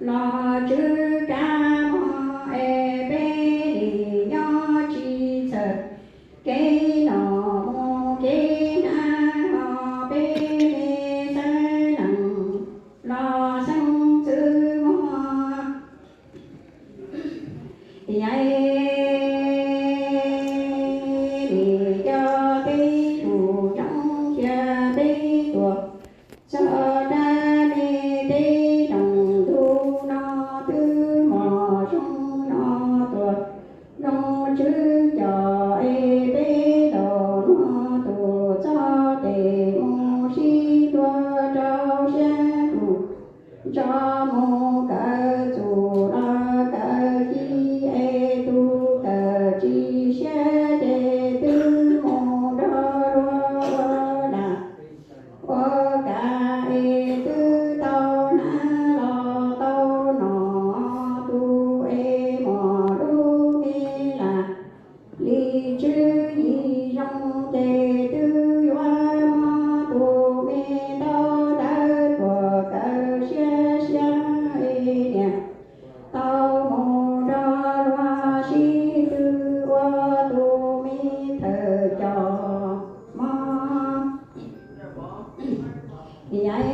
los tswv kav mog es peb li nyob tsis txawj kev los mus kev hnav ho peb me xeeb leej los xeeb ntxwv mog. Yog li cov peb tus zoo cia peb tuaj txog dab me peb zoo ntuj no twb mos zoo no tuaj zoo tswv cov es peb los no tus txoj tes mus sib ntua rau siab lug nrog mus kawm txuj los kawm ci es tus kawm tsis siab ces twb mus nrog luag ua lag ua kav es twb tau hnav los tau nom tus es mos lub me lam li tswv yim zoo ces twb yuav muab tus me ntaub dawb tuaj kawm siab siab es niam tau mus nrog luag sib tw ua tus me thawj coj mog. Yog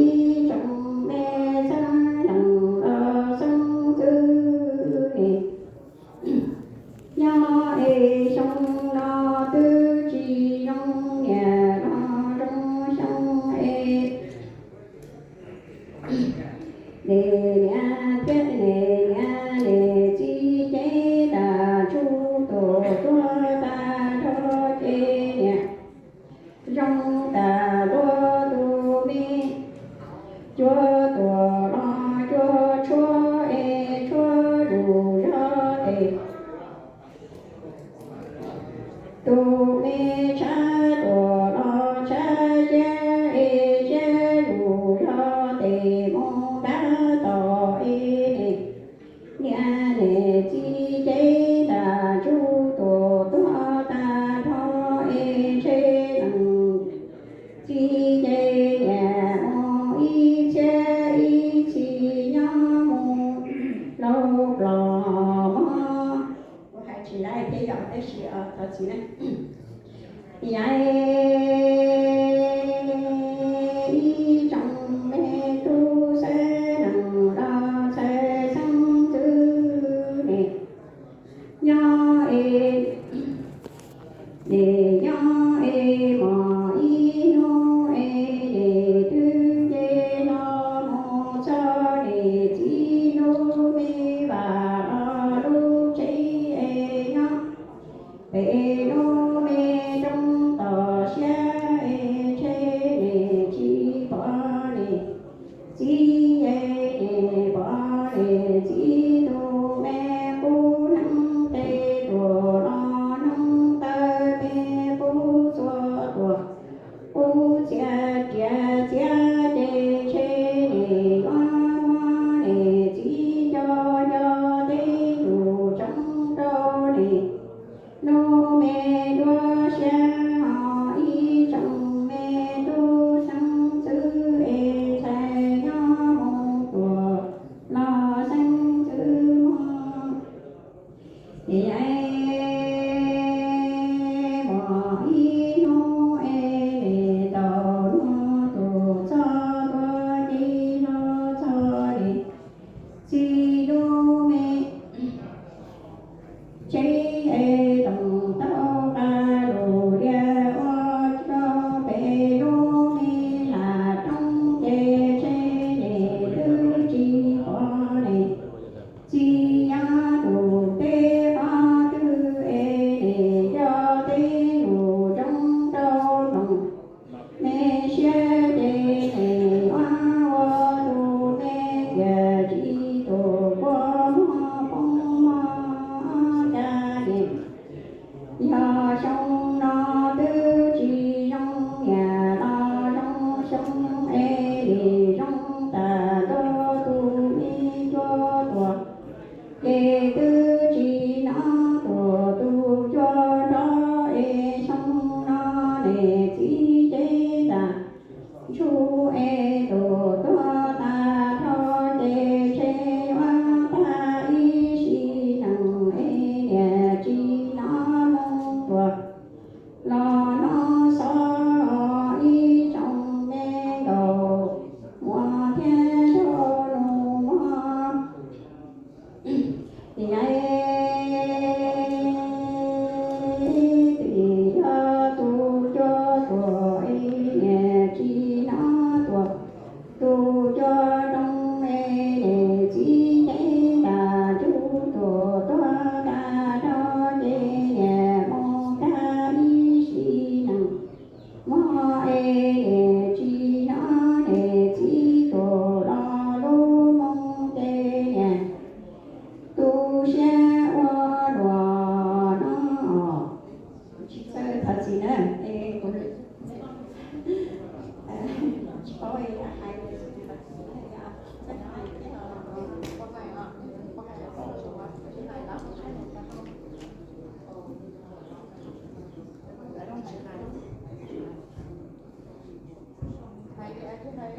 ib tsoom me xeeb leej los xeeb ntxwv ne, nyob es xyoo no twb tsis zoo niam los zoo xyoo es niam thiab niam niam txiv cev tas tsuj tuam tuag tag nrho ces niam zoo tas luag tus me cuab tuam los cuab tshuab es tshuab zuj zog tes tus me tshab tuam los tshab siab es siab zuj zog tes mus tab tom es niam niam txiv cev tas tsuj tuam tuag tag nrho es ntshe leej txiv ces niam mus ib txhiab ib txhis nyob mus laus plos mog. Kuv hais tsis laib thiab yog tab sis thov txim na. Yog ib tsoom me tub xeeb leej los txhais xeeb ntxwv ne, nyob es, es nyob es mos ib hnub es es twb nce hlo mus txog niam txiv lub me vaj los lub tsev es nyob pem lub me roob tod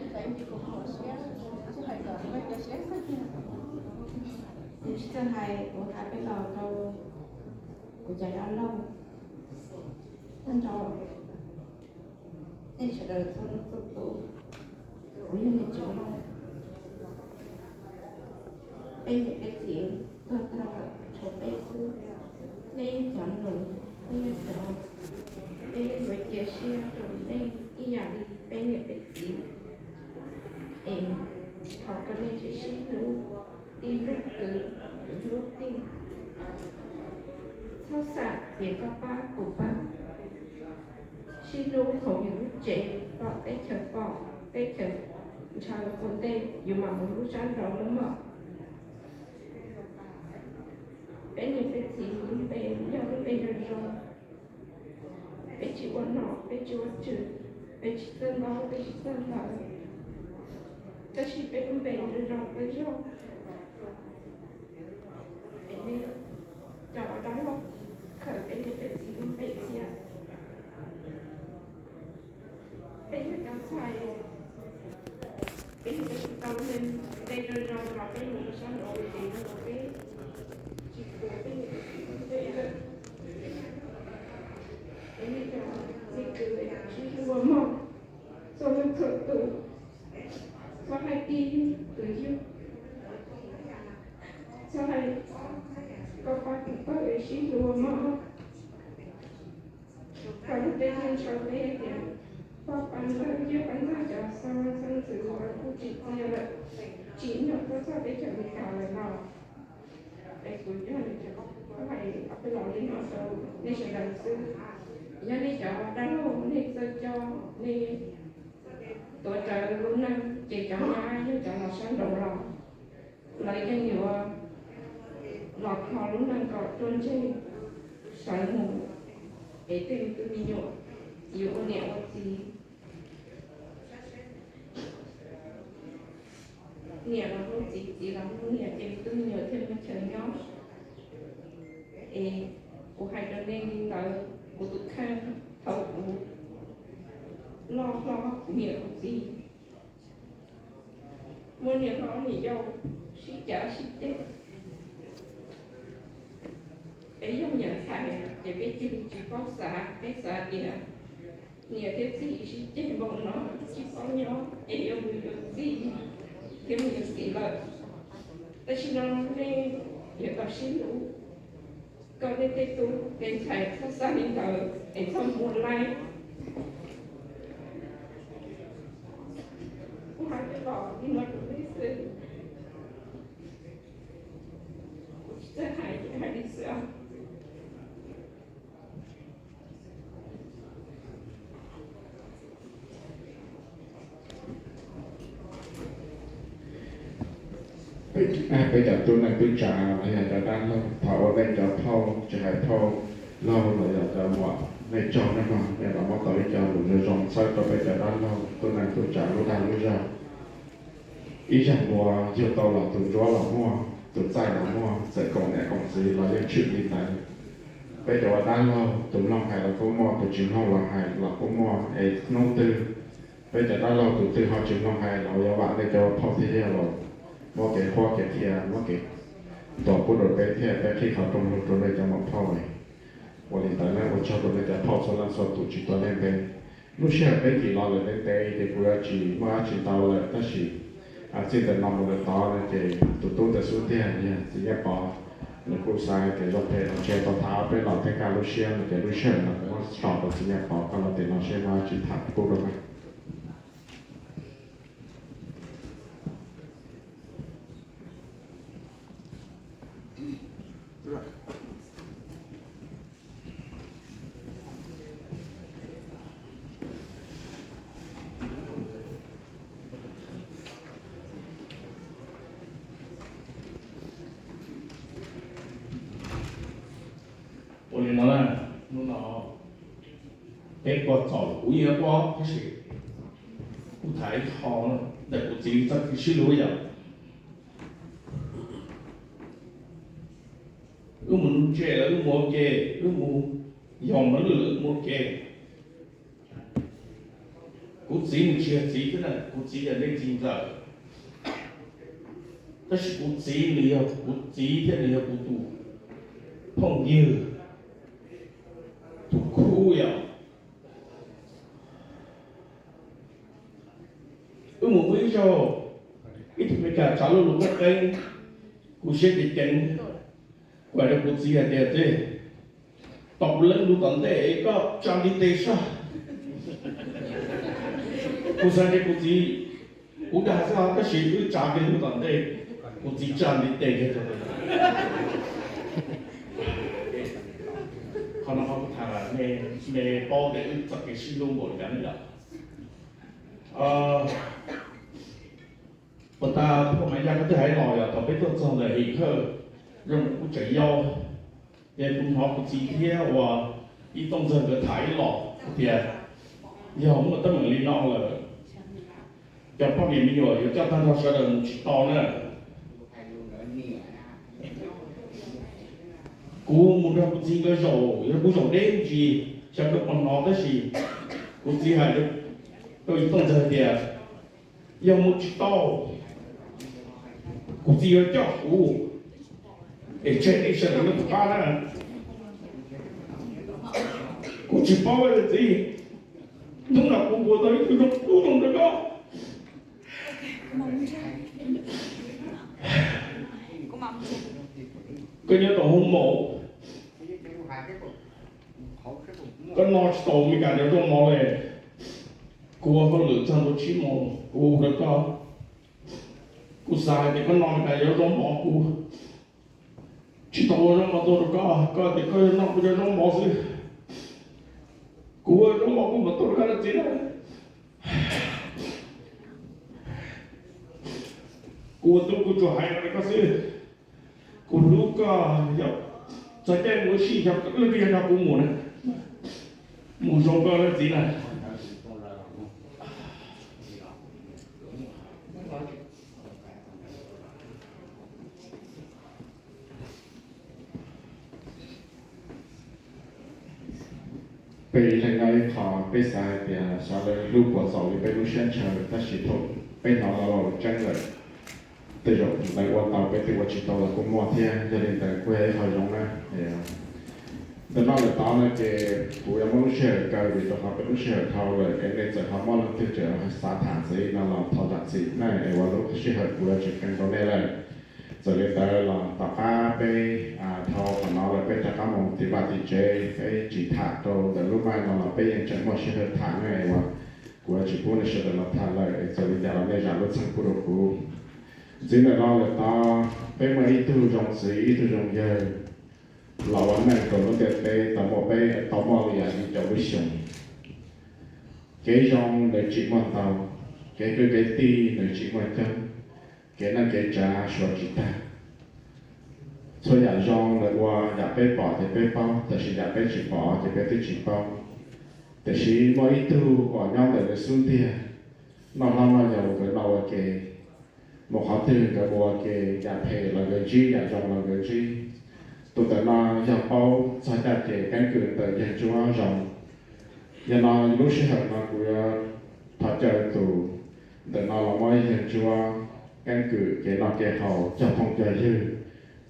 Kuv tsis txawj hais, kuv hais peb los rau kuv cov dab laug, tag nrho nej sawv daws txhua leej txhua tus, kuv yog nej tsoom, peb niam peb txiv tuag tag lawm tshuav peb xwb. Nej cov nus, nej cov, peb yuav cia siab rau nej ib yam li peb niam peb txiv. Es thov kom nej sib hlub, tij hlub kwv, kwv hlub tij. Txhob xav tias koj pab kuv pab, sib hlub thaum yus lub tsev pom teb chaws, pom teb chaws ntshaw ua ntej yus mam mus lub sab nraud lub mog. Peb niam peb txiv lub npe yog lub npe zoo zoo, peb tsis ua nom, peb tsis ua tswv, peb tsis txawj ntaub, peb tsis txawj ntawv, tab sis peb lub npe zoo zoo peb zog. Es nej cov dab laug, khaws peb niam peb txiv lub npe thiab. Peb yog cov ntxhais, peb yog cov tsis tau lub npe zoo zoo los peb mus rau sab nraud ces peb tsis pub peb niam peb txiv lub npe lawm. Es nej cov, nej kwv, sib hlub ua mog, txhua leej txhua tus, txhob hais tij tus yug, txhob hais koj pab kuv pawg, sib hlub ua mog. Kom lub teb chaws ntshaw peb tias poj pab ntxawg yawg pab ntxawg cov xeeb xeeb ntxwv uas kuj tsim txiaj lawm, tsim nyog tuaj txog teb chaws Amelikas lawm no. Es kuv yog, kuv hais ob peb los li no rau nej sawv daws xwb. Yog nej cov dab laug nej txawj coj, nej tuav rawv lub neej ces cov nyab yog cov los sab nraud los, lawv yeej yuav los kho lub neej kom ruaj ntseg sawv mus, es tej me tub me nyuam yuav ua niam ua txiv, niam los hlub txiv, txiv los hlub niam, ces me tub me nyuam thiaj muaj chaw nyob. Es kuv hais rau nej li ntawd, kuv tus kheej thaum kuv loj hlob kuv niam kuv txiv muaj niam hlob niam yau sib cav sib ceg. Peb yog niam ntxhais ces peb cia li tsis paub xav, peb xav tias niam thiab txiv sib ceg npaum no tsis paub nyob es yuav mus yuav txiv thiab mus yuav txiv lawm. Tam sim no nej yuav tau sib hlub, kom nej tej tub tej ntxhais txhob xav li ntawd es txhob muaj laib. Kuv hais tej los li no rau nej xwb, kuv tsis txawj hais, hais li xwb. Peb cov tub neej tub tsav los yog cov dab laug, thov ua nej cov phauj, tsis hais phauj laug los yog cov muam, nej tsaug nej mog, nej los muab tau ib co lus zoo zoo txhawb rau peb cov dab laug tub neej tub tsav lub dag lub zog. Ib zag npua yug tau los tus ntsuab los muaj, tus txaij los muaj, txawm koom niam koom txiv los yeej tshwm li ntawd. Peb cov ua dab laug tus mloog hais los kuj muaj, tus tsis mloog los hais los kuj muaj, es hnub twg peb cov dab laug tus twg ho tsis mloog hais los yuav vam nej cov ua phauj thiaj yog los muab kev qhuab kev qhia, muab kev ntuas pub rau peb thiab peb qhib qhov rooj lug rau nej cov muam phauj. Ua li ntawd na, ua tsaug rau nej cov phauj txhua leej txhua tus tsis tuav nej npe. Lub sij hawm peb kis los lawm ntev ntev ces kuv yuav tsis muaj dab tsi ntau lawm, tab sis txij ntawm no mus lawm tod no ces tus tub ntawm xub ntiag yog txiv Nyiaj Pov, nws kuj xav hais tias zoo phem los ntshe tau thov peb los thiab kaj lub siab no ces lub sij hawm no kuv muab so rau txiv Nyiaj Pov koj los tim no seb muaj dab tsi tham pub rau koj. Ua li no na, hnub no peb puas txaus kuv yeej puas tab sis kuv tham ib qho ntawm kuv txiv txoj kev sib hlub yom. Wb mus nuv ntses los wb mus ua ke, wb mus yos mlwj los wb mus ua ke. Kuv Kuv txiv nws tsis yog txiv thiab na, kuv txiv yog leej txiv ntxawm, tab sis kuv txiv nws yog kuv txiv thiab nws yog kuv tus phooj ywg, tus khub yom. Wb mus ib zaug, ib tug Meskas tsav lub lus qeeb qeeb, kuv siab ceev ceev, kuv hais rau kuv txiv hais tias, txiv, tos kuv leeb lus tom ntej koj tsa ntiv tes soj. Kuv xav tias kuv txiv, kuv dag xwb tab sis wb tsa kiag lub tom ntej, kuv txiv tsa ntiv tes kiag rau. Qhov no qhov kuv tham, nej paub tias wb txoj kev sib hlub npaum li cas ne yom. Puas tas poj Maiv Yaj koj twb hais los yog thaum peb tuaj txog ntawm Him Hawj, zoo kuv tseem yau, ces kuv hnov kuv txiv thiab uas Ib Tooj Ntxawg nkawd tham ib los tias, yog muaj teeb meem li no lawm, cov poj niam me nyuam yuav coj tag nrho sawv daws mus tsis tau na. Kuv mus nrog kuv txiv nkawd zaum, yog kuv zaum deb ntsis xyov nkawd puas hnov tab sis kuv txiv hais rau Ib Tooj Ntxawg tias, yog mus tsis tau, kuv txiv yuav coj kuv es tseg nej sawv daws nyob tom qab na. Kuv tsis paub li txiv, hnub no kuv npuas tau ib tug zoo kub zoo rau koj. Koj nyob tom hoob maum, koj noj tsis tau Meskas cov zaub mov li. Kuv ua hauj lwm txog ntua tsib moos kuv hu rau koj. Kuv xav hais tias koj noj Meskas cov zaub mov, kuv tsis tau ua zaub mov tuaj rau koj, koj tias koj yuav noj kuv cov zaub mov xwb. Kuv ua zaub mov kuv mam tuaj rau koj na txiv na. Kuv ua tub kuv tsuas hais no rau koj xwb. Kuv hlub koj, yog txog caij mus ua si xyov leej twg yuav nrog kuv mus na. Mus zoo koj na txiv na. Peb ib leeg nyob ib qho, peb xav hais tias xyov lawv hlub puas txaus li peb lub siab ntshaw, tab sis thaum peb hnov los tseeb lawm. Tej zaum lawv ua tau, peb twb ua tsis tau los kuj muaj thiab. Yog li ntawd kuj yog ib qho zoo na. Ntawm no lawm tod no ces kuv yuav muab lub sij hawm kaw vim rau qhov peb lub sij hawm dhau lawm es nej txawm ho muaj leej twg tseem xav tham ntxiv no los thov zam txim na, es ua lub sij hawm kuv yuav tsis keev rau nej lawm. Txawm li ntawd los tom qab peb dhau qhov no lawm peb rov qab mus tim vaj tim tsev, peb tsis tham rau ntawm lub maij no los peb yeej tseem muaj sij hawm tham ne, uas kuv yuav tsis pub nej sawv daws los tham lawm, es txawm li cas los nej zam lub txim pub rau kuv. Ntxiv ntawm no lawm tod, peb muaj ib tug zoo txiv ib tug zoo yawg los ua neej rau lub ntiaj teb tau muaj peb, tau muaj li yam li caum lub xyoo. Kev zoo nws tsim muaj ntau, kev kwv kev tij nws tsim muaj coob, kev neej kev tsav suav tsis tag. Txhua yam zoo lawv ua, yam peb pom ces peb paub, tab sis yam peb tsis pom ces peb twb tsis paub. Tiam sis muaj ib tug uas nyob ntawm lawv xub ntiag, noj hlob noj yau nkawd noj ua ke, mus qhov twg nkawd mus ua ke, yam phem los nkawd ntsib, yam zoo los nkawd ntsib. Tus ntawm no yog paub txog caj ces keeb kwm ntawm yawg Ntsuab zoo. Yog no lub sij hawm no kuv yuav thov caw tus ntawm no los muab yawg Ntsuab keeb kwm kev noj kev haus, cog phooj cog ywg,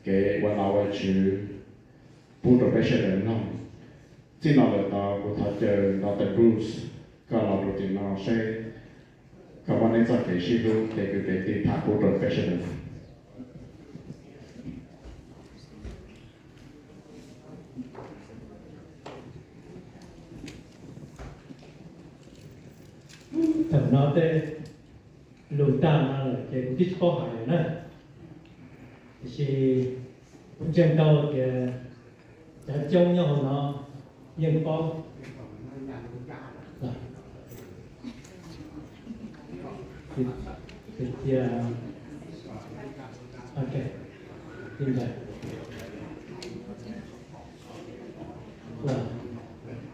kev ua nom ua tswv pub rau peb sawv daws mloog. Txij no lawm tod kuv thov caw Doctor Bruce, koj los rau tim no seb koj muab neb txoj kev sib hlub kev kwv kev tij tham pub rau peb sawv daws. Thaum no tej lus tag no lawm ces kuv twb tsis paub hais lawm na. Tiam sis kuv ntseeg tau tias cov coob nyob hauv no yeej paub. Tias, ok, li ntawd,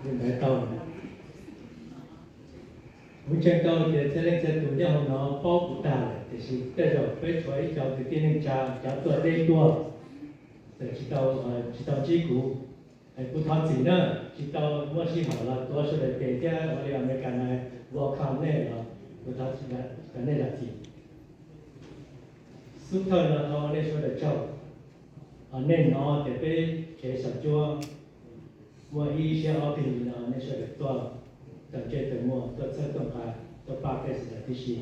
li ntawd tau. Kuv ntseeg tau tias txhua leej txhua tus nyob hauv no paub kuv tag lawm, tiam sis tej zaum peb tshuav ib co kwv tij neej tsa cov tuaj deb tuaj, txawm tsis tau, tsis tau ntsib kuv, es kuv thov txim na. tsis tau muaj sij hawm los tuav sawv daws tes thiab ua li Amelikas na, welcome nej los, kuv thov kom nej zam txim. Xub thawj no thov ua nej sawv daws tsaug, nej hnov tias peb tsev xyom cuab muaj ib siab ob plig li no, nej sawv daws tuaj tawm ntsej tawm muag tuaj txhawb tuaj nqa, tuaj pab peb sawv daws tib si,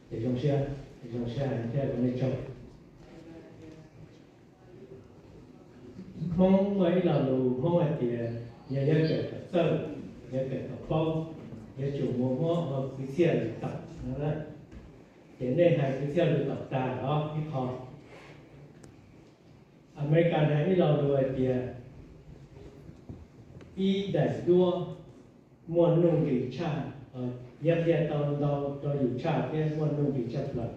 ces zoo siab, zoo siab heev thiab ua nej tsaug. Hmoob muaj ib lo lus Hmoob hais tias yog yuav kawm kom txawj, yuav kawm kom paub, yuav tsum mus muab ua kwv txhiaj lus tawm no. Ces nej hais kwv txhiaj lus tawm tas os ib qho. Amelikas hais ib lo lus hais tias ib daim duab muaj nuj nqis tshaj, yog qhia tau ntau rau yus tshaj thiab muaj nuj nqis tshaj plaws.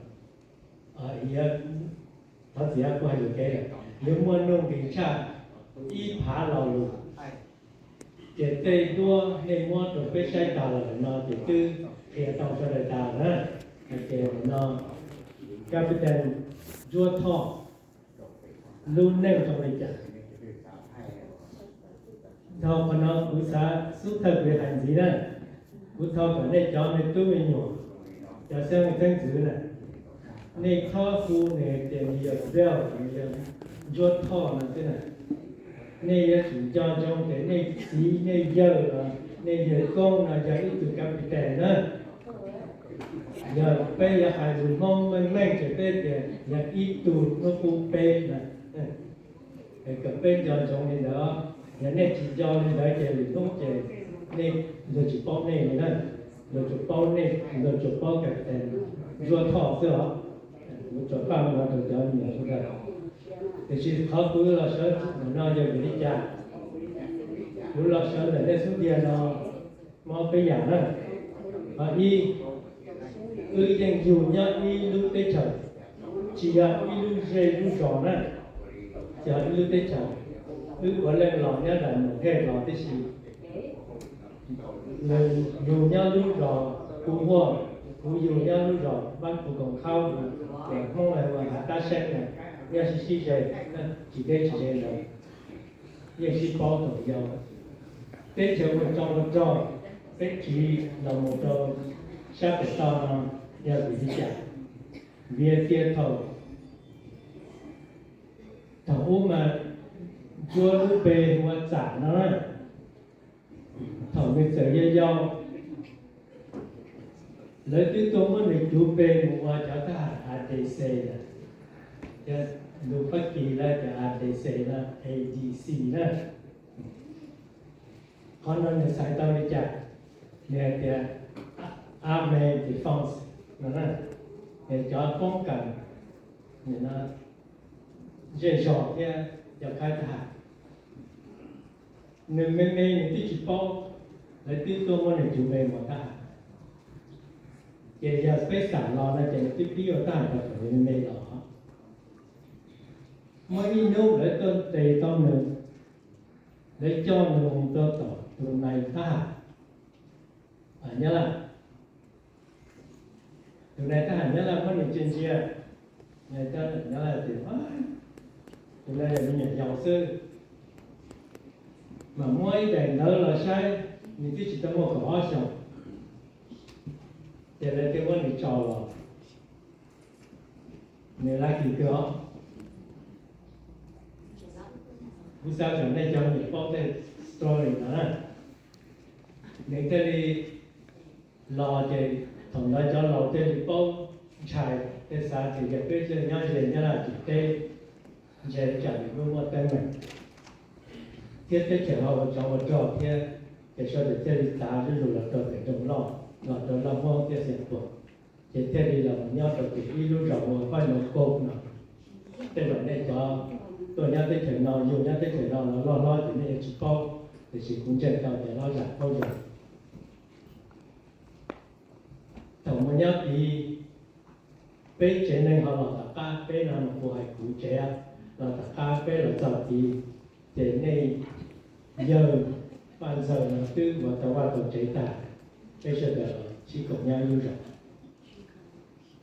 Thov txim, kuv hais yuam kev lawm, yuav muaj nuj nqis tshaj ib phav lo lus. Ces tej duab nej muab rau peb saib tas los lawm no ces twb qhia tau sawv daws tas na. Ces lawm no Captain Ntsuab Thoj lub neej zoo li cas. Dhau qhov no kuv xav xub thawj kuv hais ntxiv na, kuv thov kom nej cov me tub me nyuam, cov xeeb leej xeeb ntxwv na, nej txhob hu nws tias nws yog Vel, nws yog Ntsuab Thoj no xwb na. Nej yuav tsum nco ntsoov tias nej txiv nej yawg los nej yawg koob no yog ib tug captain na. Yog peb yuav hais lus Hmoob meej meej ces peb tias yog ib tug hnub qub peb na. Kom peb nco ntsoov li ntawd, yog nej tsis nco li ntawd ces lwm hnub ces nej, luag tsis paub nej li na. Luag tsuas paub nej, luag tsuas paub captain Ntsuab Thoj xwb os. Kuv tsuas paj no rau cov me nyuam sawv daws. Tiam sis qhov kuv los sawv ntawm no yog vim li cas? Kuv los sawv ntawm nej xub ntiag no muaj peb yam na. Qhov ib, wb yeej yug nyob ib lub teb chaws, tsis yog ib lub zej lub zos na, tsis yog ib lub teb chaws. Wb puav leej los nyob nram Nus Hej los tib si. Nws yug nyob lub zos Phu Huaj, kuv yug nyob lub zos Npab Phu Koom Khaub, Hmoob ua Hav Tab Seeb na, nyob sib sib ze, tsis deb tsis ze ntawd, yeej sib paub thaum yau. Teb chaws ua tsov ua rog, peb tsiv los mus rau sab pem toj no yog vim li cas? Vim tias thaum, thaum ub mas Ntsuab lub npe hu ua Txam no na. Thaum nws txawm yau yau, lawv twb tuaj muab nws cuv npe mus ua cov thab ham A D C lawm. Cov lus Fab Kis lawv tias A D C no, A D C na. Qhov no nws xaiv tau li cas? Nws hais tias Army Defense no, cov poob kas, zej zog thiab cov khaib thab ham. Nws me me nws twb tsis paub, lawv twb tuaj muab nws cuv npe mus thab ham. Ces yog peb xam los no ces nws twb pib ua thab ham tau thaum nws me me los. Muaj ib hnub lawv tuaj ntes tau nws, lawv coj nws mus rau tom tus nais thab ham Nyab Laj. Tus nais thab ham Nyab Laj muab nws cia ntsia, nais thab ham Nyab Laj tias, tus no yog me nyuam yaus xwb, mas muab ib daim ntawv los saib, nws twb tsis tau muaj kaum ob xyoos, ces lawv thiaj muab nws tso los. Nws lucky kawg os. Kuv xav kom nej cov me nyuam paub tej story no na. Nws thiaj li los ces thaum ntawd cov laus thiaj li paub ntshai, thiaj xav tias yog peb nyob ze Nyab Laj tsis teb, ntshe tsam nws muaj teeb meem thiab teb chaws ho ua tsov ua rog thiab, ces sawv daws thiaj li txav zuj zus los rau pem nroog loj, los rau Lauj Hmoob thiab Xeem Khuam. Ces thiaj li los nyob rau pem ib lub zos ua Paj Noo Kos no. Tej zaum nej cov tuaj nyob teb chaws no, yug nyob teb chaws no los loj hlob ces nej yuav tsis paub, tiam sis kuv ntseeg tau tias loj zam paub zoo. Thaum mus nyob tid, peb tsev neeg ho los tom qab, peb no mus kuv hais kuv tsev, los tom qab peb los txog tid, ces nej yawg Paj Ntxawg no twb ua tau vaj tau tsev tag, peb sawv daws los sib koom nyob ib lub zos.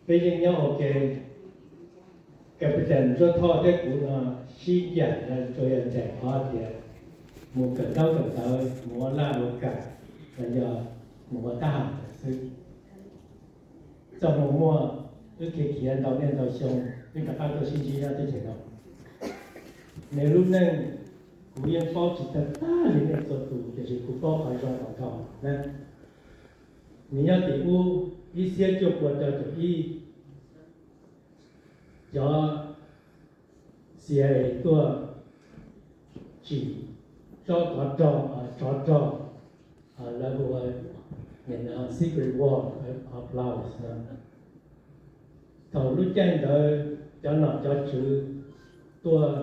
Peb yeej nyob ua ke, Captain Ntsuab Thoj thiab kuv no sib yaim no tsuas yog ncaim qhov tias mus kawm ntaub kawm ntawv, mus ua laj ua kam, los yog mus ua thab ham xwb. Txoj hmoo muaj, wb khiav khiav ntau niaj ntau xyoo, wb rov qab tuaj sib ntsib nyob teb chaws no. Nws lub neej kuv yeej paub tsis tag tag li nej txhua tus, tiam sis kuv paub qhov zoo qhov dhau na. Nws nyob tim ub, ib txhiab cuaj pua rau caum ib, cov C I A tuaj tsim tsob qhov rog, tsov rog, lawv hu ua Secret War of Laos no. Thaum lub caij ntawd cov nom cov tswv tuaj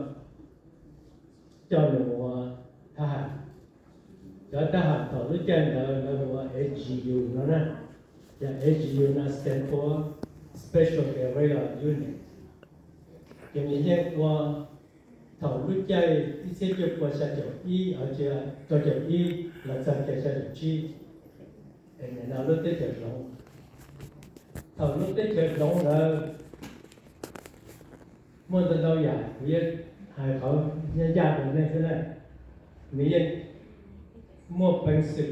coj nws mus ua thab ham. Cov thab ham thaum lub caij ntawd lawv hu ua S G U no na, yog S G U no stand for Special Guerrilla Unit. Ces nws yeej ua thaum lub caij ib txhiab cuaj pua xya caum ib, rau caum ib los txog caum xya caum tsib, es nim no lub teb chaws Hloov. Thaum lub teb chaws Hloov ntawd muaj ntau ntau yam, kuv yeej hais qhov ncaj ncaj rau nej xwb na. Nws yeej muaj peev xwm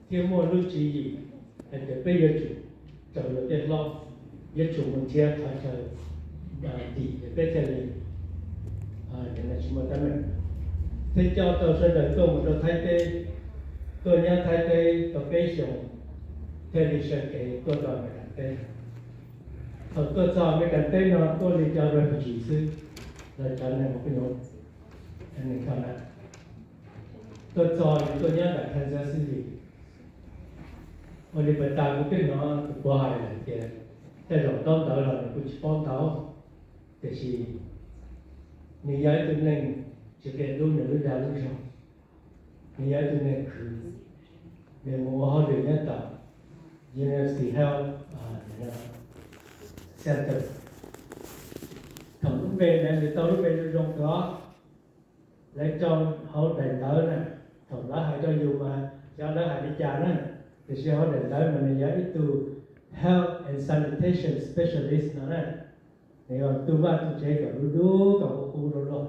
thiab muaj lub tswv yim hais tias peb yuav tsum raws luag tej hlob, yuav tsum mus nrhiav qhov chaw dim es peb thiaj li tsis muaj teeb meem, thiab coj tau sawv daws tuaj mus rau Thaib teb, tuaj nyob Thaib teb tau peb xyoos thiaj li sawv kev tuaj rau Amelikas teb. Thaum tuaj txog Amelikas teb no tuaj li cov refugee xwb, los cov neeg uas kuj nyob neeg tau na, tuaj txog nws tuaj nyob nram Kansas City. Ua li pas tas kuv twb hnov tus puav hais lawm tias tej zaum ntaub ntawv los nws kuj tsis paub ntau, tiam sis nws yog ib tug neeg tsis qia hlub nws lub dag lub zog, nws yog ib tug neeg khwv, nws mus ua hauj lwm nyob tom University Health Center. Thaum lub npe ntawd nws tau lub npe zoo zoo tod, lawv rau hauv daim ntawv na, thaum lawv hais rau yus mas xyov lawv hais li cas na, tiam sis hauv daim ntawv mas nws yog ib tug Health and Sanitation Specialist no na. Nws yog tu vaj tu tsev kom dub dub kom qub qub luaj luaj.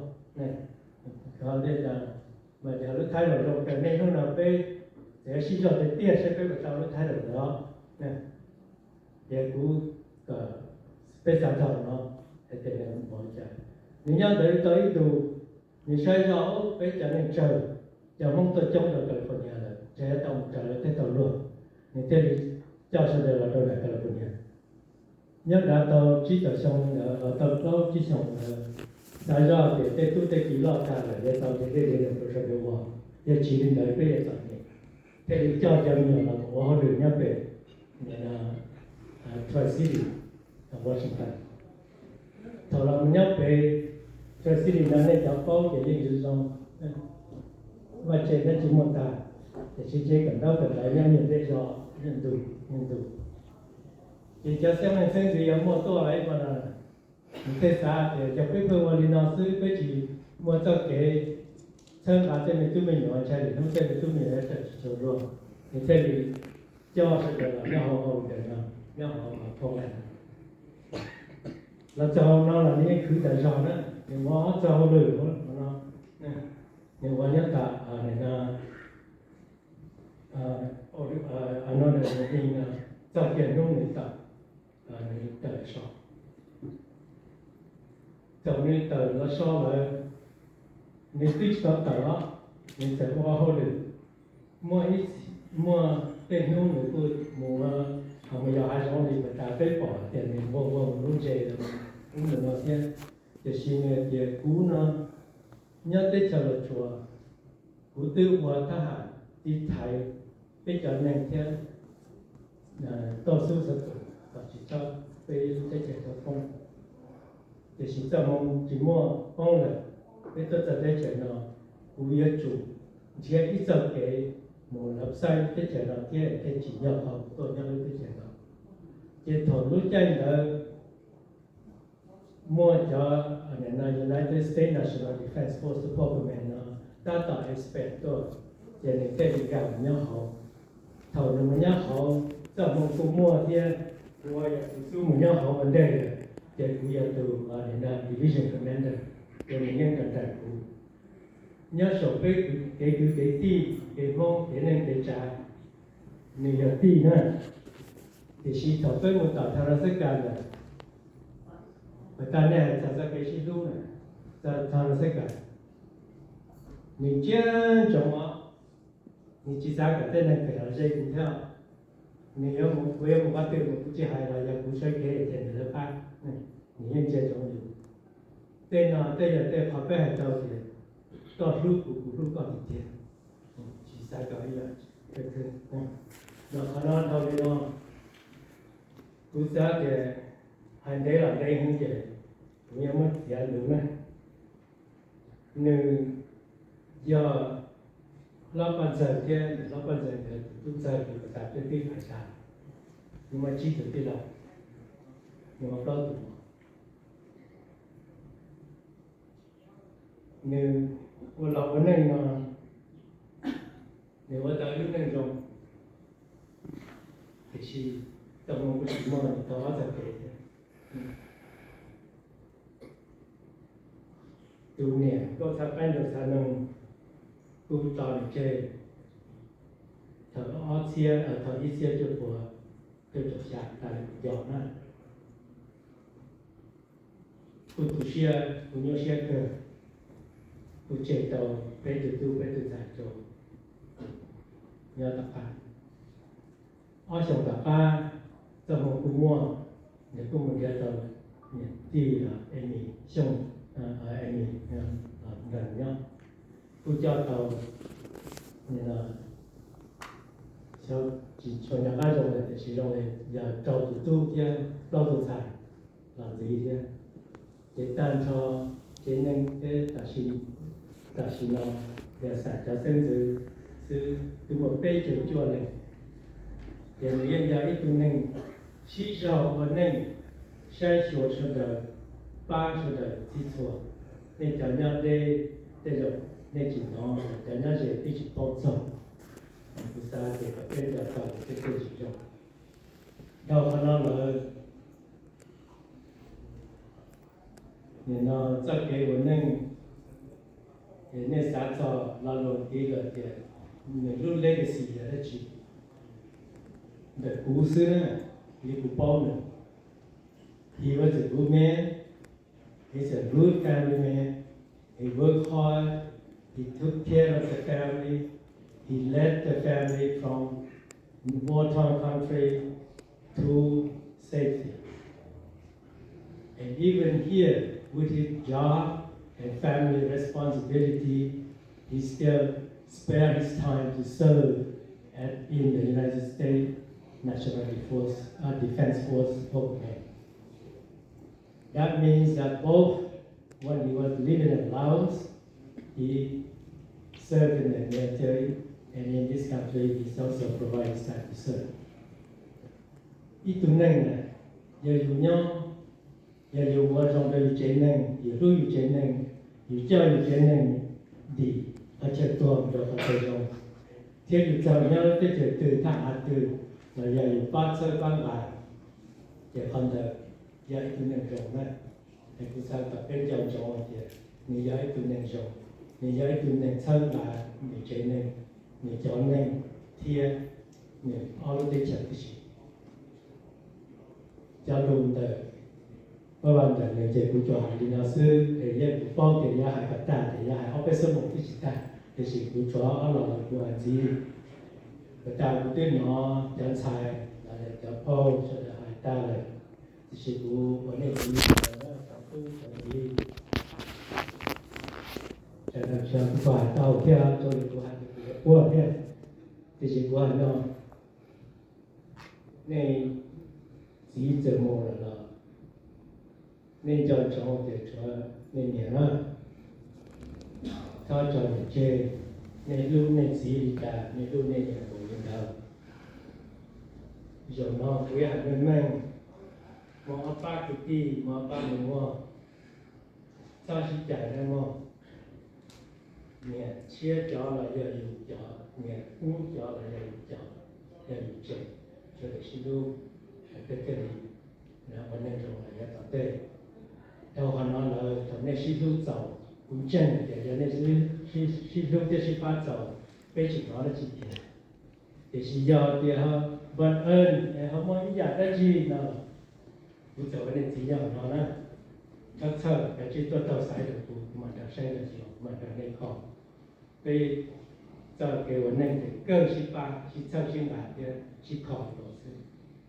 Mas yog lub title zoo kawg, niaj hnub no peb txawm sib zog tiag tiag saib peb puas tau lub title ntawd. Ces kuv, peb xav txog no hais tias nws npaum li cas. Nws nyob ntawd tau ib ntus, nws saib zoj peb cov neeg tsawg, cov Hmoob tuaj coob rau California lawm, ntshe yuav tau mus raws lawv tej tau luag, nws thiaj li coj sawv daws los rau nram California. Nyob nrad tau tsib caug xyoo ntawd los tau plaub tsib xyoo ntawd, xav zoj tias tej tub tej ki loj tag lawm, yuav tau nrhiav dej nrhiav num rau sawv daws ua, yog tsis li ntawd peb yuav txom nyem. Thiaj li coj cov me nyuam los mus ua hauj lwm nyob pem Tri City, Washington. Thaum los mus nyob pem Tri City no nej cov paub ces yeej zoo zoo, vaj tse nyob tsis muaj tag, tiam sis tsev kawm ntaub kawm ntawv nyob nyuag deb zog, nyuag ntu, nyuag ntu. Ces cov xeeb leej xeeb ntxwv yuav muaj tuaj ib qho no, nws thiaj xav tias cov peb pheej ua li no xwb, peb tsis muaj txoj kev txhawb nqa tej me tub me nyuam, ntshai lwm hnub tej me tub me nyuam yuav raws tsis tshua dua. Nws thiaj li coj sawv daws los nyob hauv hauv ntawm no, nyob hauv hauv Portland. Los txog hauv no los nws yeej khwv tas zog na, nws ua ob txoj hauj lwm no, nws ua nyob tom no, no txoj kiag hnub nws tawm, nws tawm so. Thaum nws tawm los so lawm, nws twb tsis tau tawm os, nws txawm ua hauj lwm. Muaj ib, muaj tej hnub nws kuj mus, mus yos hav zoov li pas tas peb pom tias nws nquag nquag mus lub ntses, lub ntawm no thiab. Tiam sis nws tias kuv no nyob teb chaws Los Tsuas, kuv twb ua thab ham tiv thaiv peb cov neeg thiab toj xub xov tus kom tsis txhob peb teb chaws txhob poob. Tiam sis txoj hmoo tsis muaj poob lawm, peb tuaj txog teb chaws no, kuv yuav tsum nrhiav ib txoj kev mus lawv xaib teb chaws no thiab thiaj tsim nyog qhov kuv tuaj nyob lub teb chaws no. Ces thaum lub caij ntawd muaj cov United States National Defense Force Support Command no tab tom expand tuaj, ces nws thiaj li nkag mus nyob hauv. Thaum nws mus nyob hauv, txoj hmoo kuj muaj thiab, kuv yog tus xub mus nyob hauv ua ntej lawm, ces kuv yog tus division commander, ces nws yeej nrog nraim kuv. nyob saum peb kev kwv kev tij, kev Hmoob, kev neej kev tsav, nws yog tij na. Tiam sis thaum peb mus tom Thav Las Xab Kas ntawd, puas tas nej hais txog txoj kev sib hlub na, Thav Las Xab Kas, nws ntsia ntsoov os, nws tsis xav kom tej neeg phem los ze nws thiab. Nws yuav mus, kuv yuav mus qhov twg los kuv tsis hais los yog kuv sawv kev ces nws lawv pab, nws yeej ntsia ntsoov yus. Tej no tej yog tej qhov peb hais tau tias koj hlub kuv, kuv hlub koj tiag tiag, tsis xav kom ib yam. Los qhov no dhau li no, kuv xav tias hais ntev los ntev heev ces kuv yuav muab txiav lus na. Nws yog hlob poj ntxawg thiab nws hlob poj ntxawg ntawd tus tub ntxawg, tus pas tas peb twb hais tas, nws muaj tsib tug tij laug, nws muaj plaub tug mos. Nws ua los ua neej no, nws ua tau lub neej zoo, tiam sis tau mus kuj tsis muaj, nws tau ob txoj kev thiab. Tus niam Nkauj Txhaj Qaib Nraug Txhaj Noog kuj tso nws tseg thaum ob txhiab, thaum ib txhiab cuaj puas cuaj caum xya tas li kuv nco na. Kuj tu siab, kuj nyuaj siab kawg, kuj tseg tau peb tug tub peb tug ntxhais rau nyob tom qab. Ob xyoos tom qab, txoj hmoo kuj muaj, nws kuj mus nrhiav tau niam tij Amy Xyooj, Amy nrog nyob, kuj coj tau, xyov tsis tshua nco qab zoo lawm tiam sis zoo li yog rau tus tub thiab plaub tus ntxhais los ntxiv thiab. Ces tag nrho tsev neeg peb tam sim, tam sim no yog xam cov xeeb ntxwv xwb twb muaj peb caug cuaj leej. Ces nws yeej yog ib tug neeg sib zog ua neej, saib xyuas sawv daws, pab sawv daws txhij txhua. Nej cov nyob deb tej zaum nej tsis hnov, cov nyob ze twb tsis paub txog. Kuv xav tias kom peb nco tau tej txuj ci zoo. Dhau qhov no lawm, nim no txoj kev ua neej, es nej xav txog lo lus tiv lawm tias nws lub legacy yog dab tsi? Ntawm kuv xwb na, li kuv paub nws, he was a good man, he's a good family man, he worked hard, he took care of the family, he led the family from war-torn country to safety. And even here, with his job and family responsibility, he still spare his time to serve at, in the United States National Defense, uh, Defense Force, Fort Wayne. That means that both when he was living in Laos, he served in the military, and in this country, he also provided time to serve. Ib tug neeg na, yog yus nyob, yog yus ua zoo rau yus tsev neeg, yus hlub yus tsev neeg, yus coj yus tsev neeg dim qhov chaw tuag rau qhov chaw zoo, thiab yus txawm nyob teb chaws twg thaj av twg los yog yus pab txhawb pab nqa, ces qhov ntawd yog ib tug neeg zoo na. Es kuv xav kom peb nco ntsoov hais tias nws yog ib tug neeg zoo, nws yog ib tug neeg txhawb nqa nws tsev neeg, nws cov neeg, thiab nws ob lub teb chaws tib si. Cov lus ntawm, pab vaj ntawm nws ces kuv tsuas hais li no xwb, es yeej kuv paub tias yuav hais kom tag ces yuav hais ob peb xuab moos twb tsis tag, tiam sis kuv tshuav ob los kuv hais ntxiv. Kom tas kuv twb hnov cov ntxhais los yog cov phauj sawv daws hais tag lawm, tiam sis kuv ua nej txiv cov tub cov ntxiv, sawv daws xyov kuv puas hais tau thiab, zoo li kuv hais tias kuv yuav puag thiab, tiam sis kuv hais no, nej txiv txawm mus lawm los nej nco ntsoov tias tshuav nej niam na, txhob tso niam tseg, nej hlub nej txiv li cas nej hlub nej niam npaum li ntawd. Zaum no kuv ib hais meej meej, muaj ob pab kwv tij, muaj ob pab nus muag, txhob sib cais na mog. Niam tshiab cov los yog yus cov, niam kub cov los yog yus cov, yog yus tsev, sawv daws sib hlub, peb thiaj li ua neej zoo los yav tom ntej. Dhau qhov no lawm thaum nej sib hlub txaus, Kuv ntseeg tias yog nej sib hlub thiab sib pab txaus, peb tsis hnov dab tsi tiag. Tiam sis yog tias ho ban ees es ho muaj ib yam dab tsi no, kuv txawm ua nej txiv yog no na, txhob txhawj, kav tsij tuaj taug xaiv rau kuv, kuv mam nrog saib dab tsi, kuv mam nrog nej kho. Peb txoj kev ua neej ces kawg sib pab, sib txhawb sib nqa thiab sib kho los xwb,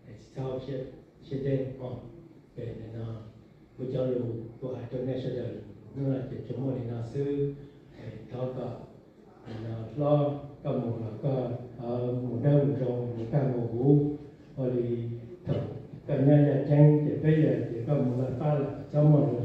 es tsis txhob siab deb os. Ces no kuv cov lus kuv hais rau nej sawv daws hnub no ces tsuas muaj li no xwb. Thov kom hlob koj mus los koj mus dawb mus zoo, mus kaj mus huv, ua li thaum koj nyob yaj ceeb ces peb yog tias koj mus laj pab lawm txhob muaj lus